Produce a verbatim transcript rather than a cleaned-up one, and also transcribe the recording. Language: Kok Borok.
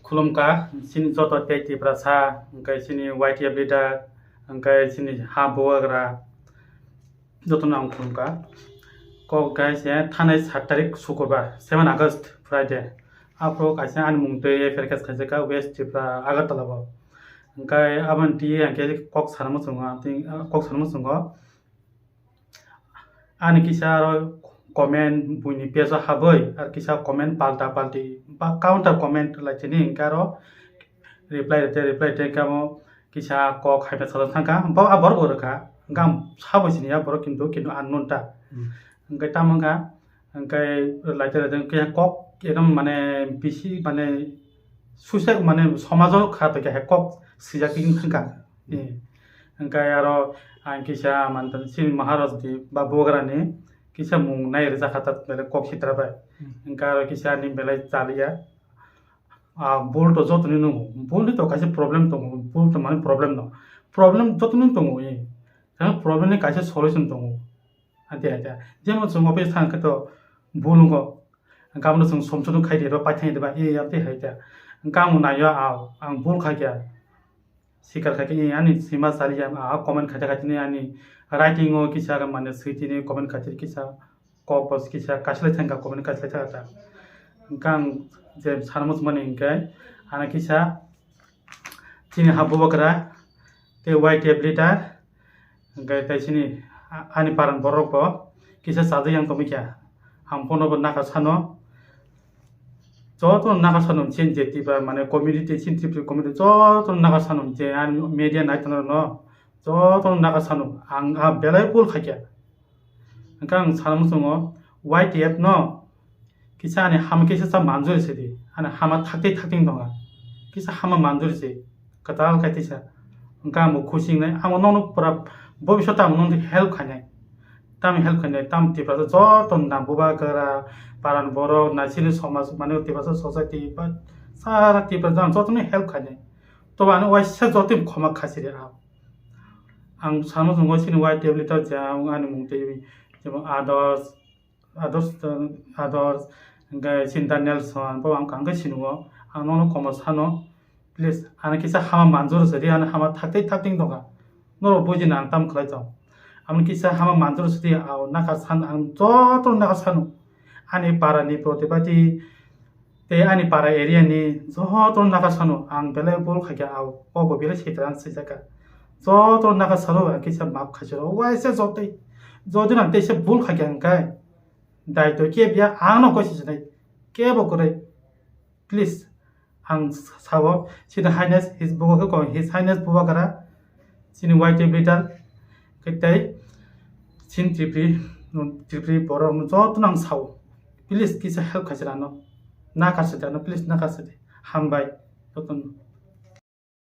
Khulumkha chini joto tei Tiprasa, hwnkhe chini Y T F leader, hwnkhe chini ha bubagra, jotono ang khulumkha. Kok khe se thanai sat tarik Sukurbar, seven August, Friday. Aphuru kaisa ani mung twi F I R case khaijak kha West Tripura, Agartala o. Hwnkhe aboni twi ang khe kok sana muchungo, tei kok sana muchungo. Ani kisa aro comment buini page o habwi, ar kisa comment palta palti ba counter comment lai chini, hwnkhe aro reply rite, reply rite, hwnkhe amo kisa kok hai sajak thangkha, bo a borok bo rwkha, hwnkhe ang sabo sini ya borok, kintu, kintu unknown ta. Hmm. Hwnkhe tamo wngkha, hwnkhe laite laite kisa kok ekdom mane bisi mane suicide mane somajo kha to khe kok sijak twi thangkha. Hmm. Eh, hwnkhe aro ang kisa mantan chini Maharaj di ba bubagrani kisa mung nai rijak kha ta belai kok sitra bai. Hmm. Hwnkhe aro kisa ani belai chaliya. Ah, bul to jotoni nungo. Bul ni to kaisa problem tongo. Bul to mane problem no. Problem jotoni tongo, eh. Tamo problem ni kaisa solution tongo. Ante, ante. Jemon chwng office thang khe to bul wngkha. Hwnkhe abono chwng somsono khai di ba, paithang di ba, e, ante hai ta. Hwnkhe ang naio, a, ang bul kha khe. Sikar kha khe, e, ani sima chaliya, a, comment khaita khaitini ani writing o kisa mane switini comment khaitini kisa kok bo kisa kaisalai thangkha, comment kaisalai thangkha ta. Hwnkhe ang je sana muchungmani hwnkhe ano kisa chini ha bubagra tei Y T F leader, hwnkhe tei chini a-, ani paran borok bo kisa chajak yang tongwi kha. Ang bono bo naka sano, jotono naka sano chini je Tripura mane community, chini Tripura community jotono naka sano je ani media nai tongnai rokno jotono naka sano ang a belai bul khaikha. Hwnkhe ang sana muchungo Y T F no kisa ani hama kisa cha manjuri sidi, ani hama thakti thakti wngtonga, kisa hama manjuri si kwtal khaitisa. Hwnkhe ang bo khusi wngnai, ang bo nono pura bobiswt ang nono help khainai, tamo help khainai, tamo Tiprasa joto na bubagra, paran borok, na chini somaj mane Tiprasa society ba sara Tiprasa ang jotono help khainai. Tobo ani waisa joto khoma khasi rw ang. Ang sana muchungo chini Y T F leader je ang ani mung twi jemon Adarsh, Adarsh, Adarsh, hwnkhe chini Daniel Son, bo ang kaham khe sinugo, ang nono komo sano, please, ano kisa hama manjuro sidi, ano hama thakti thakti tongkha, norok bujina ang tam khlai tong, ano kisa hama manjuro sidi, ang naka san, ang joto naka sano, ani para ni protibati, tei ani para area ni joto naka sano ang belai bol khaikha, o kok bo belai sitra ang swijak kha. Joto naka salo ang kisa maaf khaisiro, waisa jotoi. Jodi nang teisa bol khaikha hwnkhe daito kebo ya, ang no koi sisinai, kebo kwrwi. Please, ang sao, chini Highness, his bubagra, His Highness bubagra, chini Y T F leader, khe tei chini Tripuri, Tripuri borok no joto nang sao. Please kisa help khaisidi ano. Naka sidi ano, please naka sidi. Hambai. Joto no.